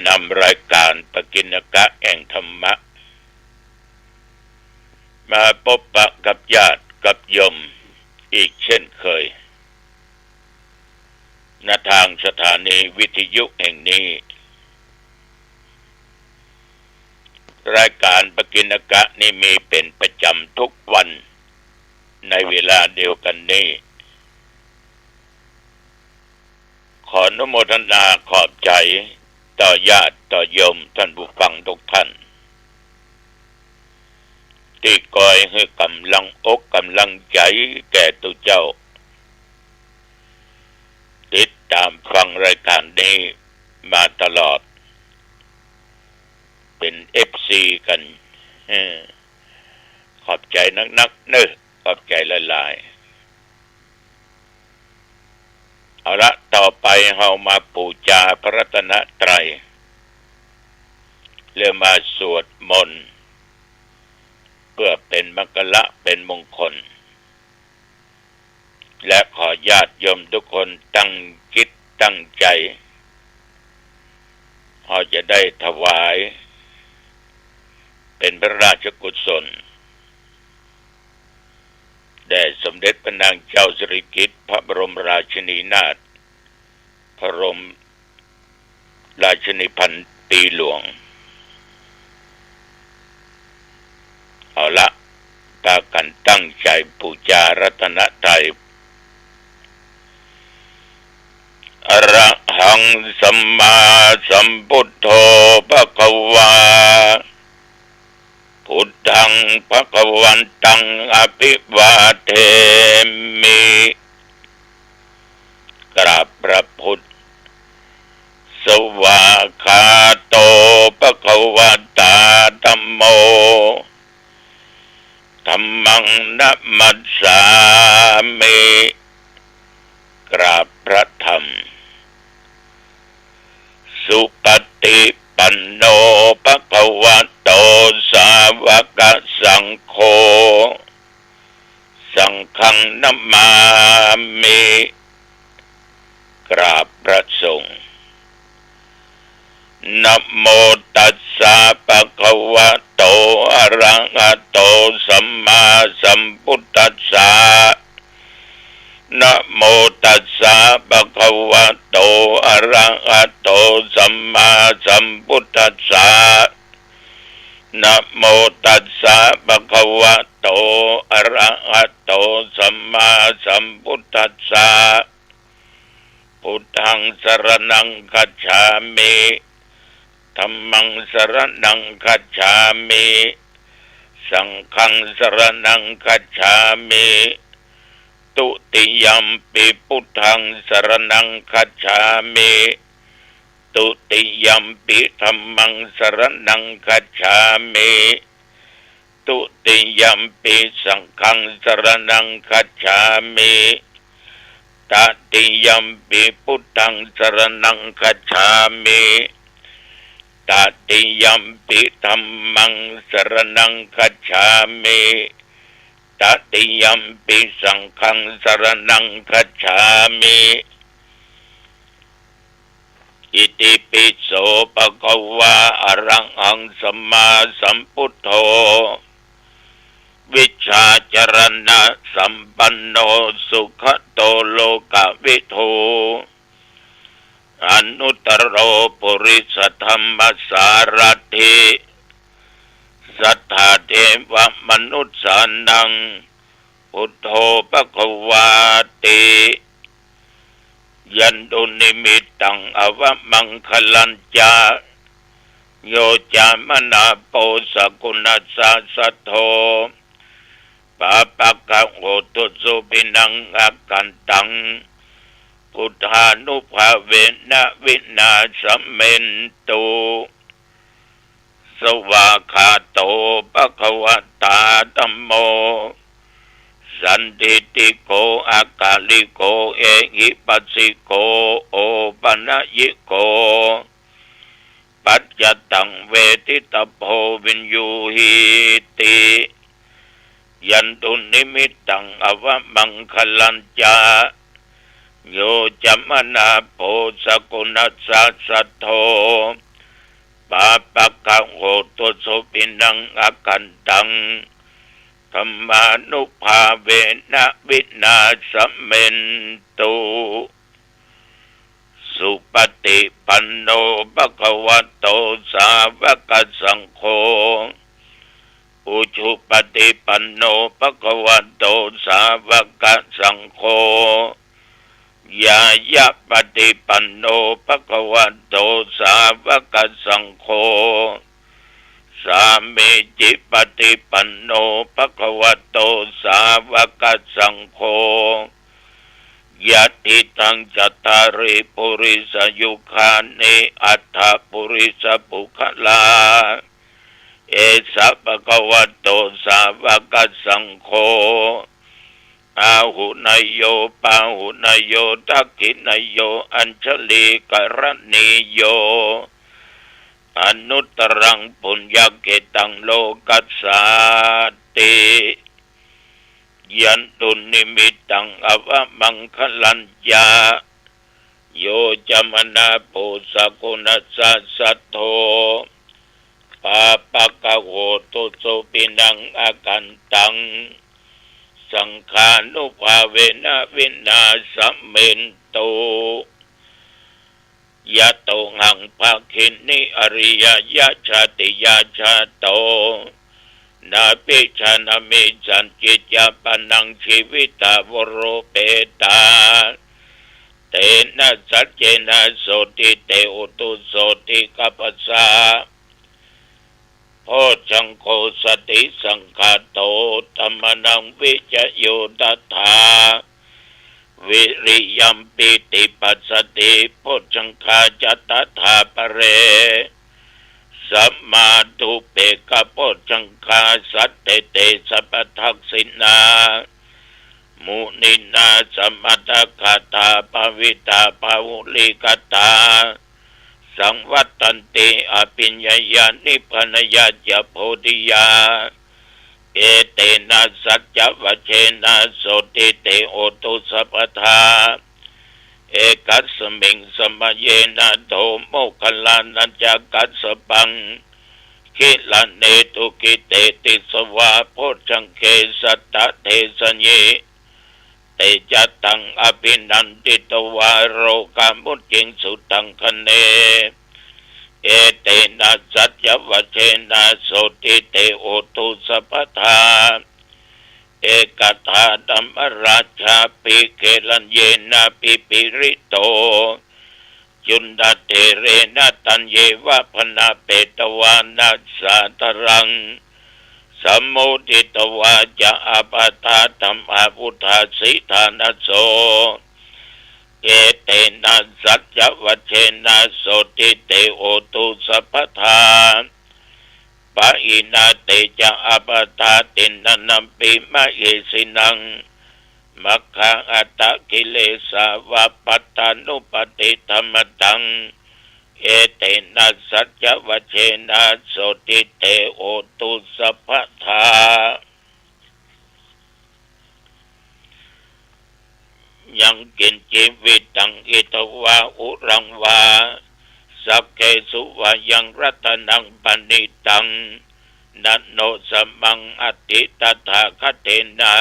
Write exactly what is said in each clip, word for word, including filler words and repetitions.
นำรายการปกิณกะแห่งธรรมะ มาปบปะกับญาติกับโยมอีกเช่นเคย ณ ทางสถานีวิทยุแห่งนี้ รายการปกิณกะนี้มีเป็นประจำทุกวันในเวลาเดียวกันนี้ ขออนุโมทนาขอบใจ๋ต่อญาติต่อโยมท่านผู้ฟังทุกท่าน ตี้คอยหื้อกำลังอกกำลังใจ๋แก่ตุ๊เจ้า ติดต๋ามฟังรายการนี้มาตลอด เป๋นเอฟซีกั๋น เออ ขอบใจ๋นักๆ เน่อ ขอบใจ๋หลายๆ เอาละ ต่อไปเฮามาปู๋จาพระรัตนตรัย แล้วมาสวดมนต์ เปื้อเป๋นมังคละเป๋นมงคล และขอญาติโยมทุกคนตั้งจิตตั้งใจ๋ เฮาจะได้ถวายเป๋นพระราชกุศล แด่สมเด็จพระนางเจ้าสิริกิติ์ พระบรมราชินีนาถ พระบรมราชินีพันปีหลวง เอาละ พากั๋นตั้งใจ๋ปู๋จารัตนตรัย อะระหังสัมมาสัมพุทโธภะคะวา พุทธังภะคะวันตังอะภิวาเทมิ กราบพระพุทธ สวากขาโตภะคะวะตาธัมโม ธัมมังนะมัสสามิ กราบพระธรรม สุปฏิปันโนภะคะวะโต สาวกสังโฆ สังฆังนะมามิ กราบพระสงฆ์ นะโมตัสสะภะคะวะโต อะระหะโต สัมมาสัมพุทธัสสะ นะโมตัสสะภะคะวะโต อะระหะโต สัมมาสัมพุทธัสสะ นะโมตัสสะภะคะวะโต อะระหะโต สัมมาสัมพุทธัสสะ พุทธังสรณังคัจฉามิ ธัมมังสรณังคัจฉามิ สังฆังสรณังคัจฉามิ ตุติยัมปิพุทธังสรณังคัจฉามิ ตุติยัมปิธัมมังสรณังคัจฉามิ ตุติยัมปิสังฆังสรณังคัจฉามิ ตติยัมปิพุทธังสรณังคัจฉามิ ตติยัมปิธัมมังสรณังคัจฉามิ ตติยัมปิสังฆังสรณังคัจฉามิ อิติปิโสภะคะวา อะระหังสัมมาสัมพุทโธ วิชชาจรณะสัมปันโน สุขะโตโลกะวิทู อนุตตโร ปุริสธัมมสารถิ สัทธาเทวะมนุสสานัง พุทโธภะคะวาติ ยันตุนิมิตตังอะวะมังคะลัญจะ โยจะมะนาโพสะกุณัสสะสัทโธ ปาปะกะโหตุสุปินังอะกันตัง พุทธานุภาเวนะวินาสะเมนตุ สวากขาโตภะคะวะตาธัมโม สันทิฏฐิโก อะกาลิโก เอหิปัสสิโก โอปะนะยิโก ปัจจตังเวทิตะโพ วิญญูหีติ ยันตุนิมิตตังอะวะมังคะลัญจะ โยจะมะนาโพสะกุณัสสะสัทโธ ปาปะกะโหตุสุปิณัง อกันตัง dhammānubhāvena vināsamentu. Supaṭipanno bhagavato sāvakasaṅgho, ujupaṭipanno bhagavato sāvakasaṅgho, ñāyapaṭipanno bhagavato sāvakasaṅgho, sāmīcipaṭipanno bhagavato sāvakasaṅgho, yadidaṃ cattāri purisayugāni aṭṭha purisapuggalā, esa bhagavato sāvakasaṅgho, āhuneyyo pāhuneyyo dakkhiṇeyyo añjalikaraṇīyo, anuttaraṃ puññakkhettaṃ lokassāti. Yandunnimittaṃ avamaṅgalañca, yo cāmanāpo sakuṇassa saddo, pāpaggaho dussupinaṃ akantaṃ, saṅghānubhāvena vināsamentu. Yatohaṃ bhagini ariyāya jātiyā jāto, nābhijānāmi sañcicca pāṇaṃ jīvitā voropetā. Tena saccena sotthi te hotu sotthi gabbhassa. Bojjhaṅgo satisaṅkhāto dhammānaṃ vicayo tathā, viriyampīti passaddhi bojjhaṅgā ca tathāpare, samādhupekkhabojjhaṅgā sattete sabbadassinā, muninā sammadakkhātā bhāvitā bahulīkatā, saṃvattanti abhiññāya nibbānāya ca bodhiyā. Etena saccavajjena sotthi te hotu sabbadā. Ekasmiṃ samaye nātho moggallānañca kassapaṃ, gilāne dukkhite disvā bojjhaṅge satta desayi. Te ca taṃ abhinanditvā rogā mucciṃsu taṅkhaṇe. Etena saccavajjena sotthi te hotu sabbadā. Ekadā dhammarājāpi gelaññenābhipīḷito, cundattherena taññeva bhaṇāpetvāna sādaraṃ, sammoditvā ca ābādhā tamhā vuṭṭhāsi ṭhānaso. Etena saccavajjena sotthi te hotu sabbadā. Pahīnā te ca ābādhā tiṇṇannampi mahesinaṃ, maggāhatakilesā va pattānuppattidhammataṃ. Etena saccavajjena sotthi te hotu sabbadā. Yaṅkiñci vittaṃ idha vā huraṃ vā, saggesu vā yaṃ ratanaṃ paṇītaṃ, na no samaṃ atthi tathāgatena,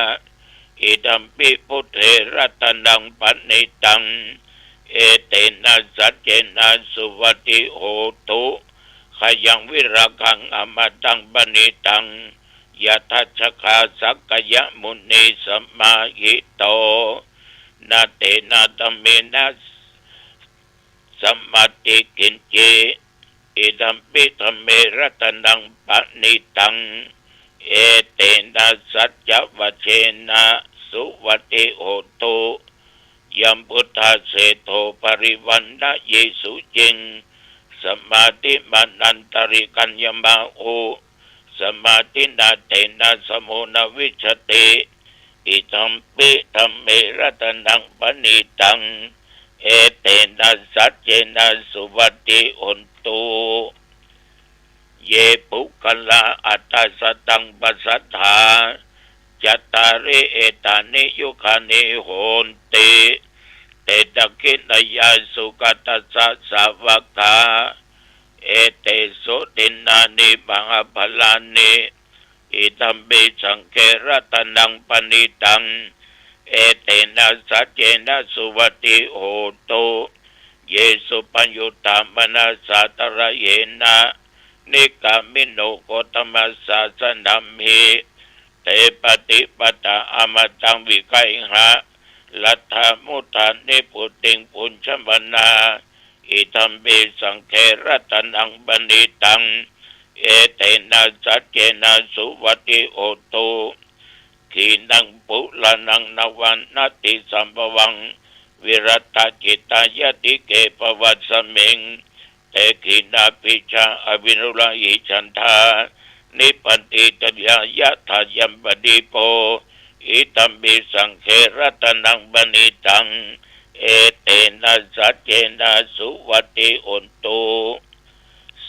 idampi buddhe ratanaṃ paṇītaṃ, etena saccena suvatthi hotu. Khayaṃ virāgaṃ amataṃ paṇītaṃ, yadajjhagā sakyamunī samāhito, na tena dhammena samatthi kiñci, idampi dhamme ratanaṃ paṇītaṃ, etena saccavajjena suvatthi hotu. Yambuddhaseṭṭho parivaṇṇayī suciṃ, samādhimānantarikaññamāhu, samādhinā tena samo na vijjati, idampi dhamme ratanaṃ paṇītaṃ, etena saccena suvatthi hotu. Ye puggalā aṭṭha sataṃ pasatthā, cattāri etāni yugāni honti, te dakkhiṇeyyā sugatassa sāvakā, เอเตสุดินนานิมหาพลานิ อิทัมปิสังฆะรัตนังปะณิตัง เอเตนะสัจเจนะสุวัตติโหตุ เยสุปปะยุตตามนัสสาทะระเยนะ นิกกามิโนโคตมะสสะนัมหิ เตปะฏิปัตตาอมตังวิกัยหะ ลัตถะมุทานิพพุติงภุญจะมะนา อิทัมปิสังฆะรัตนังปะณิตัง เอเตนะสัจเจนะสุวัตติโหตุ ขีณังปุราณังนวัมนัตถิสัมภวัง วิรัตจิตตายะติเกภวัสมิง เตขีณาภิชาอวิรุฬาหิฉันทา นิปัติตยายะถายัมปะดีโป อิทัมปิสังฆะรัตนังปะณิตัง เอเตนะสัจเจนะสุวัตติโหตุ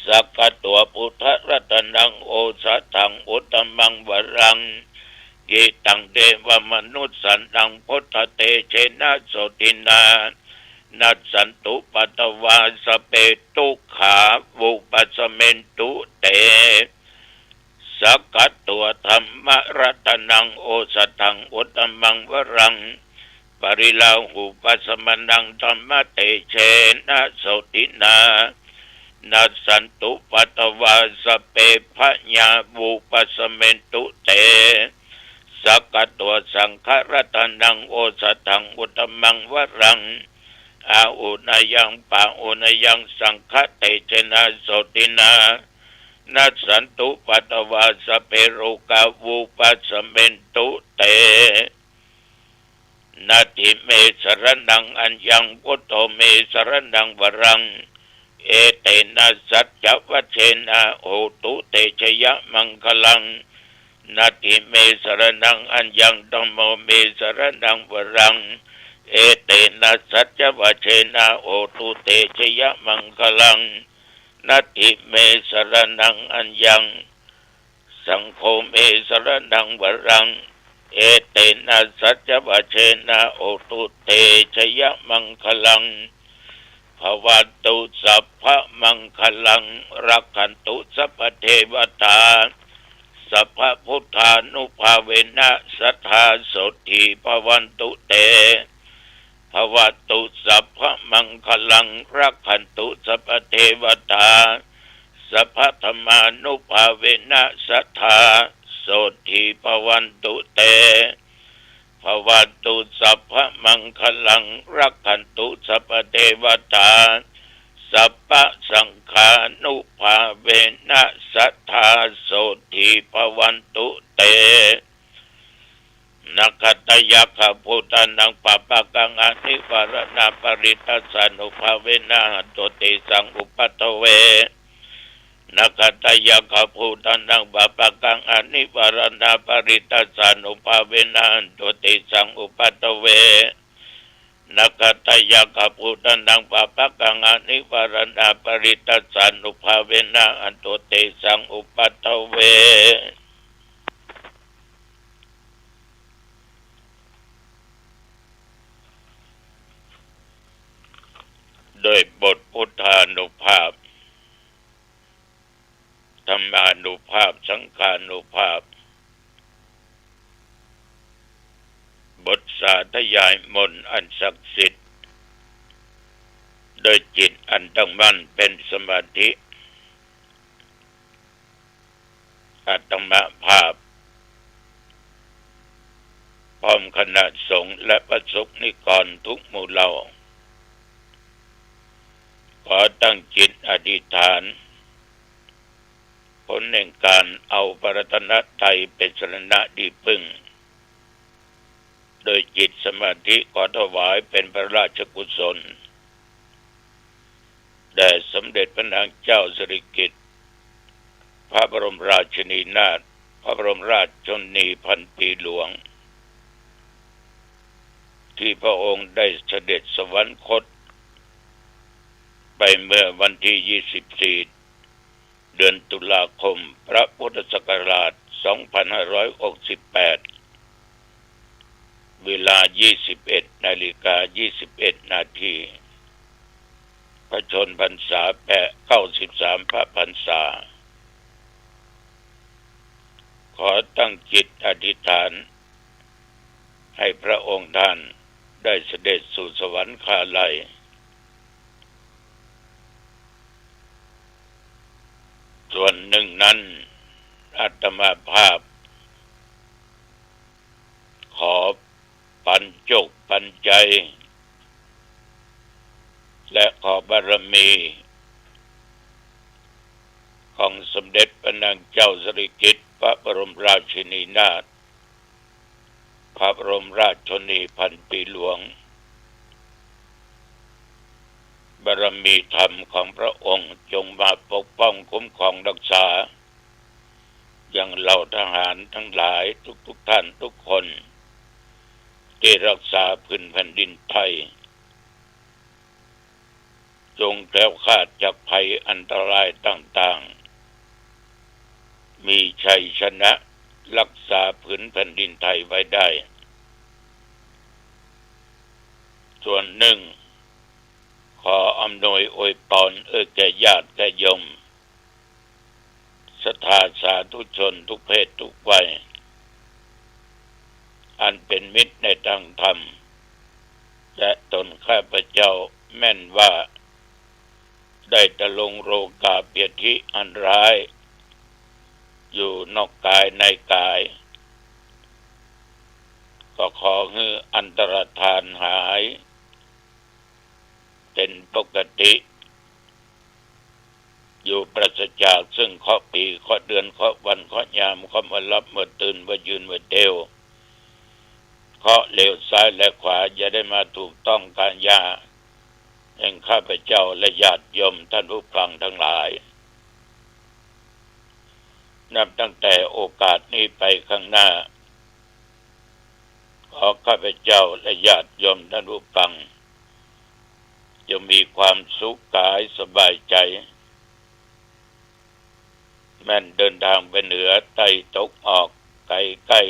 สักขะโตพุทธะรัตนังโอสถังอุตตมังวรัง ยิตังเตวะมนุสสานังพุทธะเตเจนะโสตินา นัสสันตุปัตตวา สัพเพ ทุกขา วุปัสสะเมนตุ เต สักขะโตธัมมะรัตนังโอสถังอุตตมังวรัง ปริลาหุปัสสะมะนังธัมมะเตเจนะโสตินา นัสสันตุปัตตวา สัพเพ พยา วุปัสสะเมนตุ เต สักขะโตสังฆะรัตนังโอสถังอุตตมังวรัง อาหุเนยัง ปาหุเนยัง สังฆะเตเจนะโสตินา นัสสันตุปัตตวา สัพเพ โรกา วุปัสสะเมนตุ เต นัตถิเมสะระณังอัญญัง พุทโธเมสะระณังวรัง เอเตนะสัจจวัจเจนะ โหตุเตชยะมังคะลัง นัตถิเมสะระณังอัญญัง ธัมโมเมสะระณังวรัง เอเตนะสัจจวัจเจนะ โหตุเตชยะมังคะลัง นัตถิเมสะระณังอัญญัง สังโฆเมสะระณังวรัง เอเตนะสัจจวัจเจนะ โหตุเตชยะมังคะลัง ภะวันตุสัพพะมังคะลัง รักขันตุสัพพะเทวะตา สัพพะพุทธานุภาเวนะ สัตถาโสตถีภะวันตุเต ภะวันตุสัพพะมังคะลัง รักขันตุสัพพะเทวะตา สัพพะธัมมานุภาเวนะ สัตถาโสตถีภะวันตุเต ภะวันตุสัพพะมังคะลัง รักขันตุสัพพะเทวะตา สัพพะสังฆานุภาเวนะ สัตถาโสตถีภะวันตุเต นะขัตตะยักขะภูตานังปาปะกังอะนิวาระณะปะริตตัสสานุภาเวนะ หันตุเตสังอุปัฏฐเว นะขัตตะยักขะภูตานังปาปะกังอะนิวาระณะปะริตตัสสานุภาเวนะ หันตุเตสังอุปัฏฐเว นะขัตตะยักขะภูตานังปาปะกังอะนิวาระณะปะริตตัสสานุภาเวนะ หันตุเตสังอุปัฏฐเว ด้วยบทพุทธานุภาพ ธัมมานุภาพ สังฆานุภาพ บทสาธยายมนต์อันศักดิ์สิทธิ์ ด้วยจิตอันตั้งมั่นเป็นสมาธิ อาตมาภาพ พร้อมคณะสงฆ์และพระสงฆ์นิกรทุกหมู่เหล่า ขอตั้งจิตอธิษฐาน ผลแห่งการเอาพระรัตนตรัยเป็นสรณะที่พึ่ง โดยจิตสมาธิขอถวายเป็นพระราชกุศล แด่สมเด็จพระนางเจ้าสิริกิติ์ พระบรมราชินีนาถ พระบรมราชชนนีพันปีหลวง ที่พระองค์ได้เสด็จสวรรคตไปเมื่อวันที่ยี่สิบสี่ เดือนตุลาคม พระพุทธศักราชสองพันห้าร้อยหกสิบแปด เวลายี่สิบเอ็ดนาฬิกายี่สิบเอ็ดนาที พระชนม์พรรษาแปด เก้าสิบสามพระพรรษา ขอตั้งจิตอธิษฐานให้พระองค์ท่านได้เสด็จสู่สวรรคาลัย ส่วนหนึ่งนั้น อาตมาภาพ ขอปันโจคปันใจ๋ และขอบารมี ของสมเด็จพระนางเจ้าสิริกิติ์ พระบรมราชินีนาถ พระบรมราชชนนีพันปีหลวง บารมีธรรมของพระองค์จงมาปกป้องคุ้มครองรักษา ยังเหล่าทหารทั้งหลายทุกๆ ท่านทุกคน ที่รักษาผืนแผ่นดินไทย จงแคล้วคลาดจากภัยอันตรายต่างๆ มีชัยชนะรักษาผืนแผ่นดินไทยไว้ได้ ส่วนหนึ่ง ขออำนวยอวยพรเอื้อแก่ญาติแก่โยม ศรัทธาสาธุชนทุกเพศทุกวัย อันเป็นมิตรในทางธรรม และตนข้าพเจ้าแม่นว่า ได้ทรงโรคาพยาธิอันร้าย อยู่นอกกายในกาย ก็ขอหื้ออันตรธานหาย เป็นปกติ อยู่ปราศจากซึ่งเคราะห์ปี เคราะห์เดือน เคราะห์วัน เคราะห์ยาม เคราะห์เมื่อหลับ เมื่อตื่น เมื่อยืน เมื่อเตียว เคราะห์เลวซ้ายและขวา อย่าได้มาถูกต้องกายาแห่งข้าพเจ้าและญาติโยมท่านผู้ฟังทั้งหลาย นับตั้งแต่โอกาสนี้ไปข้างหน้า ขอข้าพเจ้าและญาติโยมท่านผู้ฟัง จงมีความสุขกายสบายใจ แม้นเดินทางไปเหนือใต้ตะวันออกไกลใกล้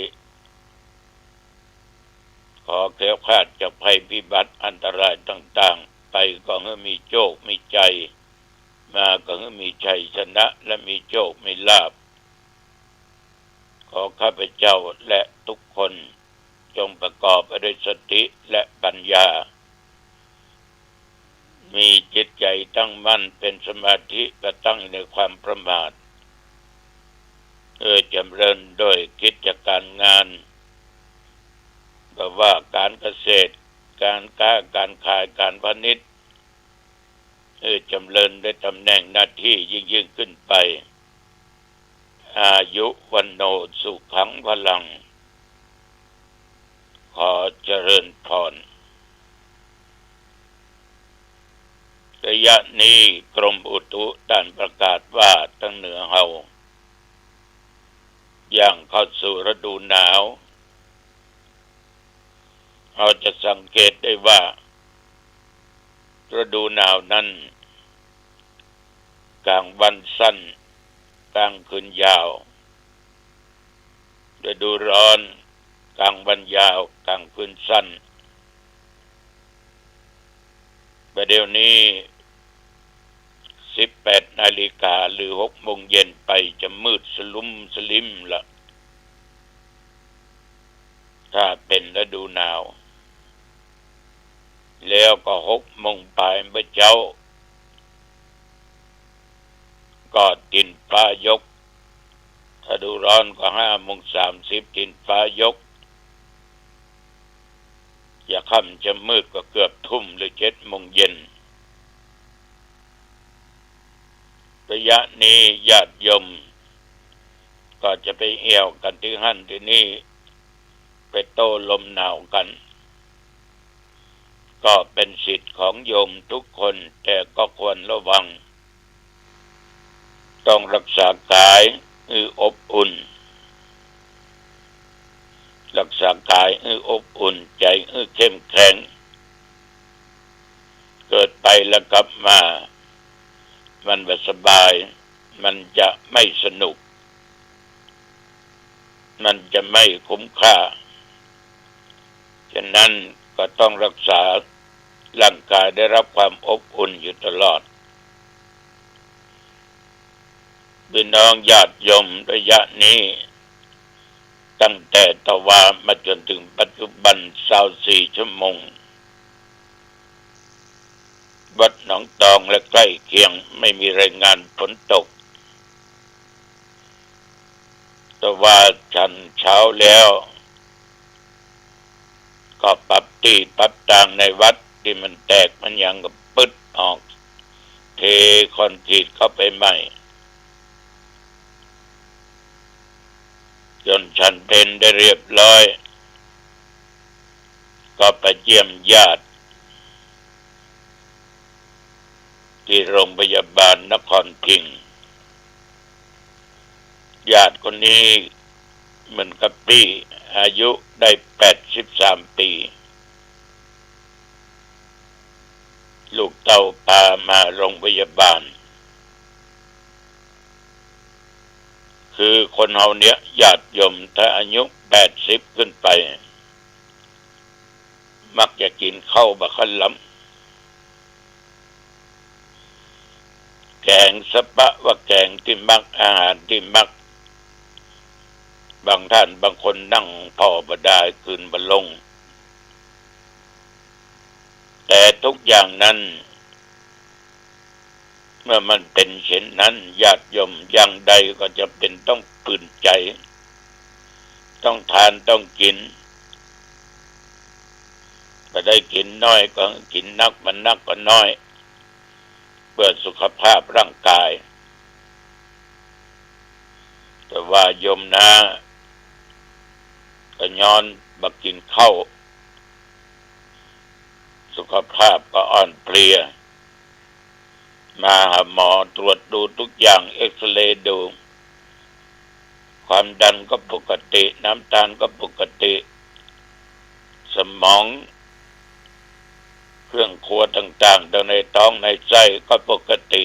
ขอแคล้วคลาดจากภัยพิบัติอันตรายต่างๆ ไปก็หื้อมีโจคมีใจ๋ มาก็หื้อมีชัยชนะและมีโจคมีลาภ ขอข้าพเจ้าและทุกคนจงประกอบไปด้วยสติและปัญญา มีจิตใจ๋ตั้งมั่นเป็นสมาธิ บ่ตั้งอยู่ในความประมาท เออ จำเริญโดยกิจการงาน บ่ว่าการเกษตร การค้า การขาย การพาณิชย์ เออ จำเริญด้วยตำแหน่งหน้าที่ยิ่งๆ ขึ้นไป อายุ วัณโณ สุขัง พลัง ขอเจริญพร ระยะนี้กรมอุตุต้านประกาศว่าตางเหนือเฮา ย่างเข้าสู่ฤดูหนาว เฮาจะสังเกตได้ว่า ฤดูหนาวนั้น กลางวันสั้น กลางคืนยาว ฤดูร้อน กลางวันยาว กลางคืนสั้น บ่าเดี่ยวนี้ สิบแปดนาฬิกาหรือหกโมงเย็นไปจะมืดสลุมสลิมละ ถ้าเป๋นฤดูหนาว แล้วก็หกโมงปายเมื่อเจ๊า ก็ตินฟ้ายก ฤดูร้อนก็ห้าโมงสามสิบตินฟ้ายก จะค่ำจะมืดก็เกือบทุ่มหรือเจ็ดโมงเย็น ระยะนี้ญาติโยมก็จะไปเอี่ยวกั๋นตี้หั้นตี้นี่ ไปโต้ลมหนาวกั๋น ก็เป๋นสิทธิ์ของโยมทุกคน แต่ก็ควรระวัง ต้องรักษากายหื้ออบอุ่น รักษากายหื้ออบอุ่น ใจ๋หื้อเข้มแข็ง เกิดไปแล้วกลับมา มันบ่สบาย มันจะไม่สนุก มันจะไม่คุ้มค่า ฉะนั้นก็ต้องรักษา ร่างกายได้รับความอบอุ่นอยู่ตลอด พี่น้องญาติโยม ระยะนี้ ตั้งแต่ตะวามาจนถึงปัจจุบัน ซาวสี่ชั่วโมง วัดหนองตองและใกล้เคียงไม่มีรายงานฝนตก ตะวาฉันเช้าแล้ว ก็ปรับตี้ปรับตางในวัดตี้มันแตกมันหยังก็ปึ๊ดออก เทคอนกรีตเข้าไปใหม่ จนฉันเพลได้เรียบร้อย ก็ไปเยี่ยมญาติ ตี้โรงพยาบาลนครพิงค์ ญาติคนนี้เหมือนกับปี้ อายุได้แปดสิบสามปี ลูกเต้าปามาโรงพยาบาล คือคนเฮาเนี่ยญาติโยม ถ้าอายุแปดสิบขึ้นไป มักจะกิ๋นข้าวบ่ค่อยลำ แก๋งสะปะว่าแก๋งตี้มัก อาหารตี้มัก บางท่านบางคนนั่งผ่อบ่ดาย กลืนบ่ลง แต่ทุกอย่างนั้น เมื่อมันเป๋นเช่นนั้น ญาติโยม อย่างใดก็จะเป๋นต้องฝืนใจ๋ ต้องทานต้องกิ๋น บ่ได้กิ๋นน้อยก็กิ๋นนัก บ่นักก็น้อย เปื้อสุขภาพร่างกาย แต่ว่าโยมน้าก็ย้อนบ่กิ๋นข้าว สุขภาพก็อ่อนเพลีย มาหาหมอตรวจดูทุกอย่าง เอกซเรย์ดู ความดันก็ปกติ น้ำตาลก็ปกติ สมอง เครื่องครัวต่างๆ ทั้งในท้องในไส้ก็ปกติ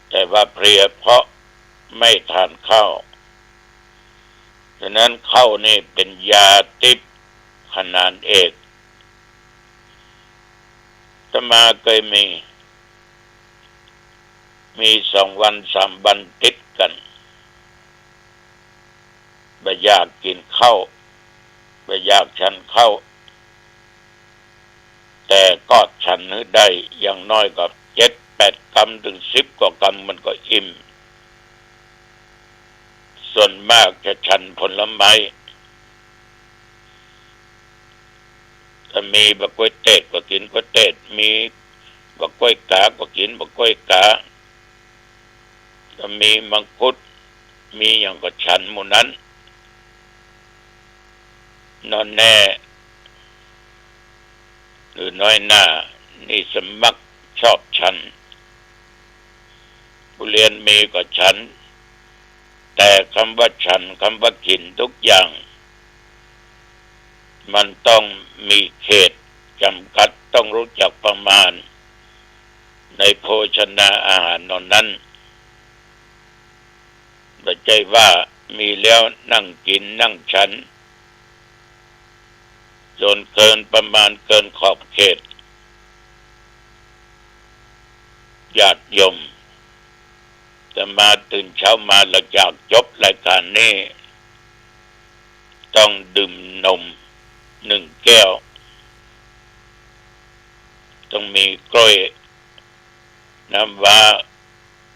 แต่ว่าเพลียเพราะไม่ทานข้าว ฉะนั้นข้าวนี่เป๋นยาตี้ขนานเอก อาตมาเกยมี มีสองวันสามวันติดกั๋น บ่อยากกิ๋นข้าว บ่อยากฉันข้าว แต่ก็ฉันหื้อได้ อย่างน้อยก็เจ็ดแปดกำ เถิงสิบกว่ากำมันก็อิ่ม ส่วนมากจะฉันผลไม้ ถ้ามีบ่ากล้วยเตดก็กิ๋นกล้วยเตด มีบ่ากล้วยก๋าก็กิ๋นบ่ากล้วยก๋า ถ้ามีมังคุด มีหยังก็ฉันหมู่นั้น นอนแน่ หรือน้อยหน้า นี่สมักชอบฉัน ทุเรียนมีก็ฉัน แต่กำว่าฉัน กำว่ากิ๋นทุกอย่าง มันต้องมีเขตจ๋ำกัด ต้องฮู้จักประมาณ ในโภชนาอาหารเหล่านั้น บ่ใจ้ว่ามีแล้วนั่งกิ๋นนั่งฉัน จ๋นเกินประมาณเกินขอบเขต ญาติโยม อาตมาตื่นเช้ามาหลังจากจบรายการนี้ ต้องดื่มนมหนึ่งแก้ว ต้องมีกล้วย น้ำว้า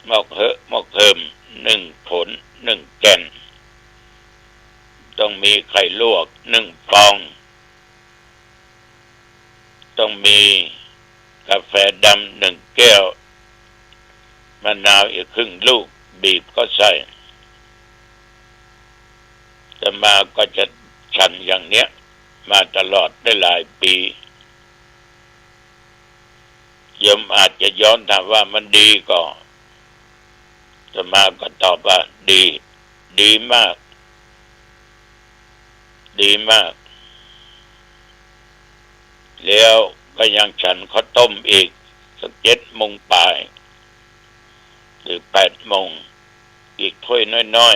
หมากเฮอะ หมากเฮิม หนึ่งผล หนึ่งแก่น ต้องมีไข่ลวก หนึ่งฟอง ต้องมีกาแฟดำ หนึ่งแก้ว มะนาวอีกครึ่งลูก บีบเข้าใส่ อาตมาก็จะฉันอย่างเนี้ยมาตลอดได้หลายปี โยมอาจจะย้อนถามว่ามันดีก่อ อาตมาก็ตอบว่าดี ดีมาก ดีมาก แล้วก็ยังฉันข้าวต้มอีกสักเจ็ดโมงปลาย หรือแปดโมง อีกถ้วยน้อย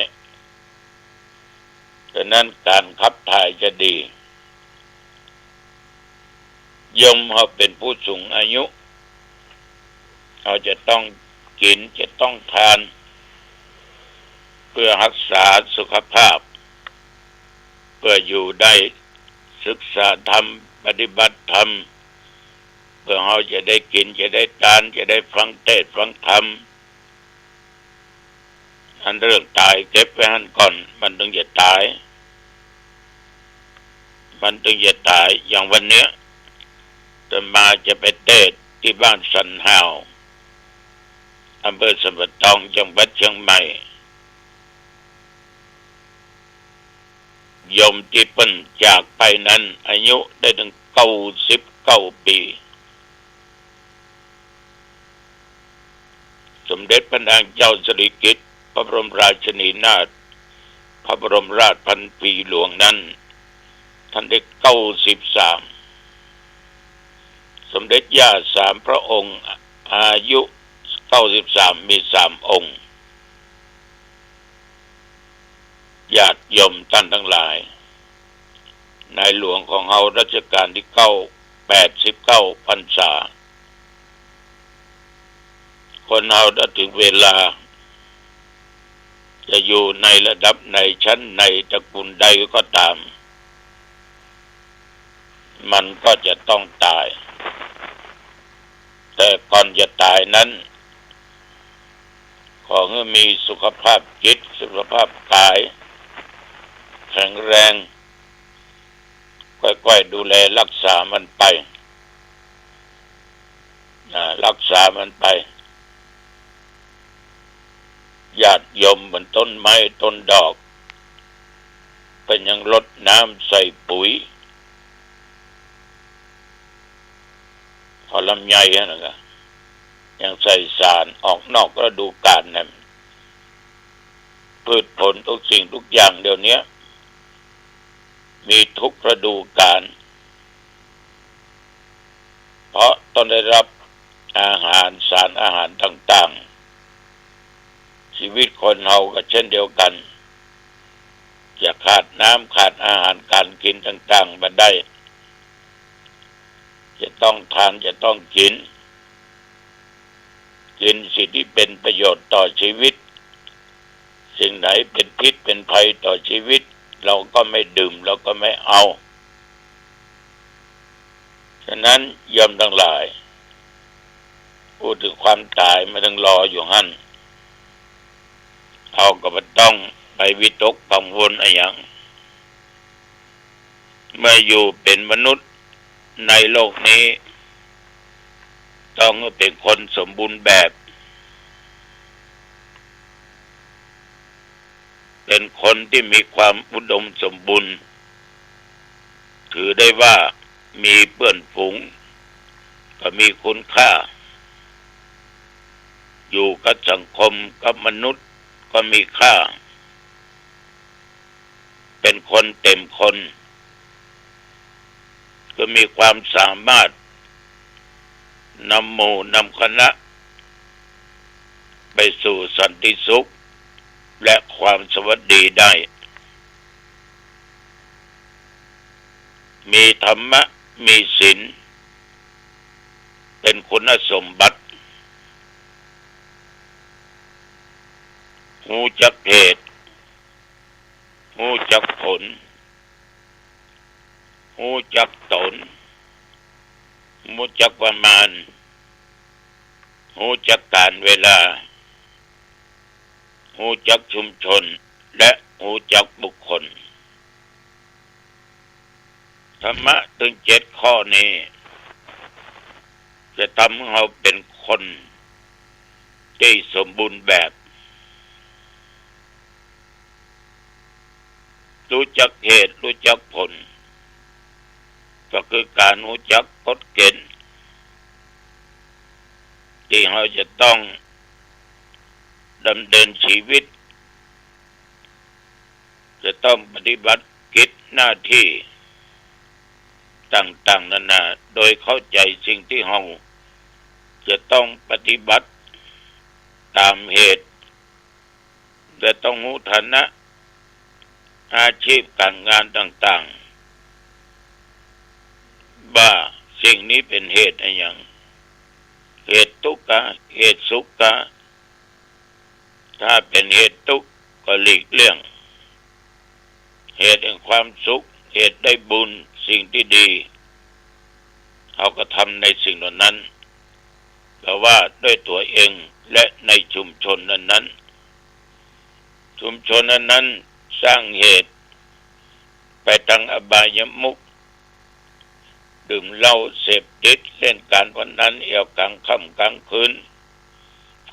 ๆ ฉะนั้นการขับถ่ายจะดี ยมเฮาเป๋นผู้สูงอายุ เฮาจะต้องกิ๋น จะต้องทาน เปื้อฮักษาสุขภาพ เปื้ออยู่ได้ศึกษาธรรม ปฏิบัติธรรม เปื้อเฮาจะได้กิ๋น จะได้ทาน จะได้ฟังเทศน์ฟังธรรม อันเรื่องต๋ายเก็บไว้หั้นก่อน มันตึงจะต๋าย มันตึงจะต๋าย อย่างวันเนี้ย อาตมาจะไปเทศน์ตี้บ้านสันฮาว อำเภอสันป่าตอง จังหวัดเชียงใหม่ โยมตี้เปิ้นจากไปนั้น อายุได้ตึงเก้าสิบเก้าปี๋ สมเด็จพระนางเจ้าสิริกิติ์ พระบรมราชินีนาถ พระบรมราชพันปีหลวงนั้น ท่านได้เก้าสิบสาม สมเด็จย่าสามพระองค์ อายุเก้าสิบสาม มีสามองค์ ญาติโยมต้านตังหลาย ในหลวงของเฮารัชกาลตี้เก้า แปดสิบเก้าพรรษา คนเฮาถ้าถึงเวลา จะอยู่ในระดับไหน ชั้นไหน ตระกูลใดก็ต๋าม มันก็จะต้องต๋าย แต่ก่อนจะต๋ายนั้น ขอหื้อมีสุขภาพจิต สุขภาพก๋าย แข็งแรง ก้อยๆ ดูแลฮักษามันไป อ่า ฮักษามันไป ญาติโยมเหมือนต้นไม้ต้นดอก เปิ้นยังรดน้ำใส่ปุ๋ย พอลำไยหั้นนะ ยังใส่สาร ออกนอกฤดูกาลนั้น พืชผลทุกสิ่งทุกอย่างเดี๋ยวเนี้ย มีทุกฤดูกาล เพราะต้องได้รับอาหาร สารอาหารต่างๆ ชีวิตคนเฮาก็เช่นเดียวกั๋น จะขาดน้ำขาดอาหารก๋านกิ๋นต่างๆ บ่ได้ จะต้องทาน จะต้องกิ๋น กิ๋นสิ่งตี้เป๋นประโยชน์ต่อชีวิต สิ่งไหนเป๋นพิษเป๋นภัยต่อชีวิต เฮาก็ไม่ดื่ม เฮาก็ไม่เอา ฉะนั้นโยมตังหลาย พูดเถิงความต๋ายมันตึงรออยู่หั้น เฮาก็บ่ต้องไปวิตกกังวลอะหยัง เมื่ออยู่เป๋นมนุษย์ในโลกนี้ ต้องเป๋นคนสมบูรณ์แบบ เป๋นคนตี้มีความอุดมสมบูรณ์ ถือได้ว่ามีเปื้อนฝูงก็มีคุณค่า อยู่กับสังคมกับมนุษย์ก็มีค่า เป๋นคนเต็มคน คือมีความสามารถนำหมู่นำคณะ ไปสู่สันติสุข และความสวัสดีได้ มีธรรมะ มีศีล เป๋นคุณสมบัติ ฮู้จักเหตุ ฮู้จักผล ฮู้จักต๋น ฮู้จักประมาณ ฮู้จักก๋าลเวลา ฮู้จักชุมชน และฮู้จักบุคคล ธรรมะตึงเจ็ดข้อนี้ จะทำหื้อเฮาเป๋นคนตี้สมบูรณ์แบบ ฮู้จักเหตุ ฮู้จักผล ก็คือก๋านฮู้จักกฎเก๋ณฑ์ ตี้เฮาจะต้องดำเนินชีวิต จะต้องปฏิบัติกิจหน้าตี้ต่างๆ นานา โดยเข้าใจ๋สิ่งตี้เฮาจะต้องปฏิบัติต๋ามเหตุ และต้องฮู้ฐานะ อาชีพก๋านงานต่างๆ ว่า สิ่งนี้เป๋นเหตุอะหยัง เหตุตุ๊กข์กา เหตุสุขกา ถ้าเป๋นเหตุตุ๊กข์ก็หลีกเลี่ยง เหตุแห่งความสุข เหตุได้บุญ สิ่งตี้ดี เฮาก็ทำในสิ่งเหล่านั้น แปลว่าด้วยตั๋วเองและในชุมชนนั้นๆ ชุมชนนั้นๆ สร้างเหตุไปตางอบายมุข ดื่มเหล้าเสพติด เล่นก๋านพนัน เอี่ยวก๋างค่ำก๋างคืน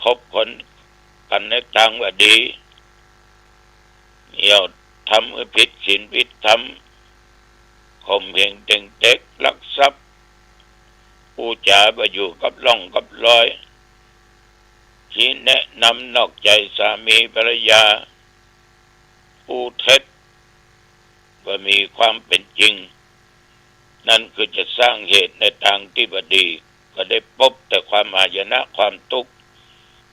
คบคนกั๋นในตางบ่ดี เอี่ยวทำหื้อผิดศีลผิดธรรม ข่มเหงเต็งเต็ก ลักทรัพย์ อู้จ๋าบ่อยู่กับร่องกับรอย ชี้แนะนำนอกใจสามีภรรยา อู้เท็จ บ่มีความเป๋นจริง นั้นคือจะสร้างเหตุในตางตี้บ่ดี ก็ได้ปบแต่ความหายนะความตุ๊กข์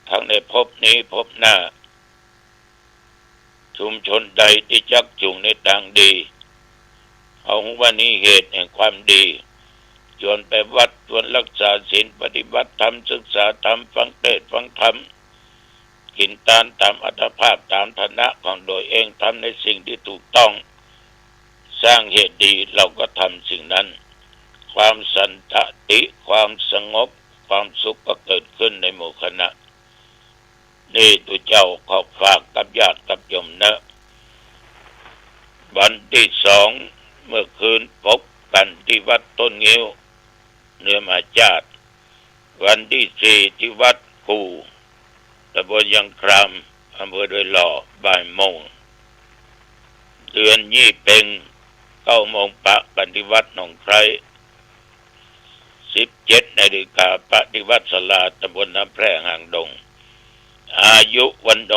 ทั้งในภพนี้ภพหน้า ชุมชนใดตี้จักจูงในตางดี เฮาฮู้ว่านี้เหตุแห่งความดี จวนไปวัด จวนรักษาศีล ปฏิบัติธรรม ศึกษาธรรม ฟังเทศน์ฟังธรรม กิ๋นตานต๋ามอัตภาพ ต๋ามฐานะของตั๋วเอง ทำในสิ่งตี้ถูกต้อง สร้างเหตุดี เฮาก็ทำสิ่งนั้น ความสันติ ความสงบ ความสุขก็เกิดขึ้นในหมู่คณะ นี่ตุ๊เจ้าขอฝากกับญาติกับโยมเนาะ วันตี้สอง เมื่อคืนปบกั๋นตี้วัดต้นงิ้ว เนื้อมหาจาตุ วันตี้สี่ตี้วัดกู่ ต๋ำบลยางคลาม อำเภอดอยหล่อ บ่ายโมง เดือนยี่เป็ง เก้าโมงปะกั๋นตี้วัดหนองไคร้ สิบเจ็ดนาฬิกาปะตี้วัดศาลา ต๋ำบลน้ำแพร่ หางดง อายุวัณโณ